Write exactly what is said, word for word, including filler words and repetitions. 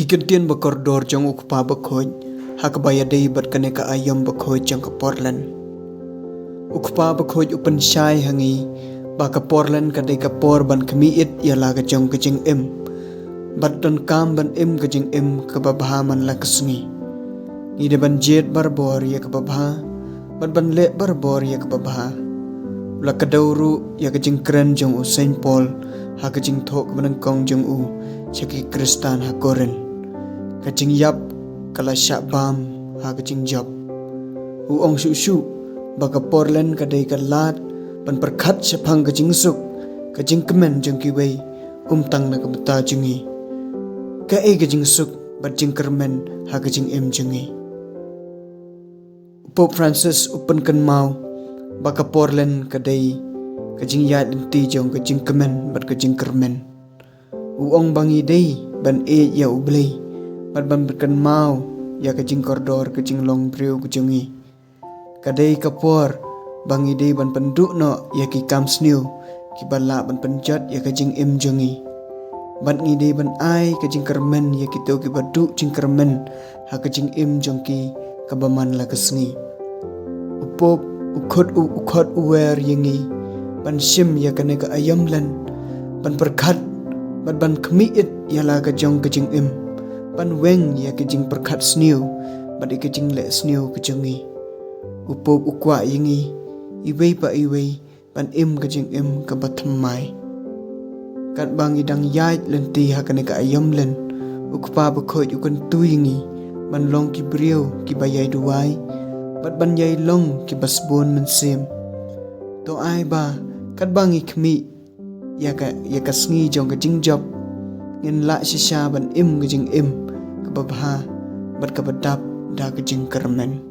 Kyntien ba kordor jong U Kpa Bakhuid ha kaba ïadei bad kane ka aïom bakhuid jong ka Portland. U Kpa Bakhuid u pynshai ha ngi ba ka Portland ka dei ka por ban khmih ïa la ka jong ka jingim bad donkam ban im ka jingim kaba bha man la ka sngi. Ngi dei ban jied barabor ïa kaba bha bad ban leh barabor ïa kaba bha. U la kdew ruh ïa ka jingkren jong u Saint Paul ha ka jingthoh kaba nyngkong jong u sha ki Khristan ha Korinth. Ka jingïap ka la shah bam ha ka jingjop. U ong shuh shuh ba ka Portland ka dei ka lad ban pyrkhat shaphang ka jingsuk, ka jingkmen jong kiwei, ym tang na ka bynta jong ngi. Kaei ka jingsuk bad jingkyrmen ha ka jingim jong ngi? U Pope Francis u pynkynmaw ba ka Portland ka dei ka jingïaid lynti jong ka jingkmen bad ka jingkyrmen. U ong ba ngi dei ban ïeit ïa U Blei bad ban pynkynmaw ïa ka jingkordor ka jinglong briew ka jong ngi. Ka dei ka por ba ngi dei ban pynduh noh ïa ki kam sniew kiba lah ban pynjot ïa ka jingim jong ngi. Bad ngi dei ban ai ka jingkyrmen ïa kito kiba duh jingkyrmen ha ka jingim jong ki kaba man la ka sngi. U Pope u khot u, u khot u wer ïa ngi ban shim ïa kane ka aïom lent, ban pyrkhat bad ban khmih ïa la ka jong ka jingim, ban weng ïa ka jingpyrkhat sniew bad ïa ka jingleh sniew ka jong ngi. U Pope u kwah ïa ngi iwei pa iwei ban im ka jingim kaba thymmai. Katba ngi dang ïaid lynti ha kane ka aïom lent, U Kpa Bakhuid u kyntu ïa ngi ban long ki briew kiba ïai duwai bad ban ïai long kiba sbun mynsiem. To ai ba katba ngi khmih ïa ka, ïa ka sngi jong ka jingjop, ngin lah shisha ban im ka jingim kaba bha bad kaba dap da ka jingkyrmen.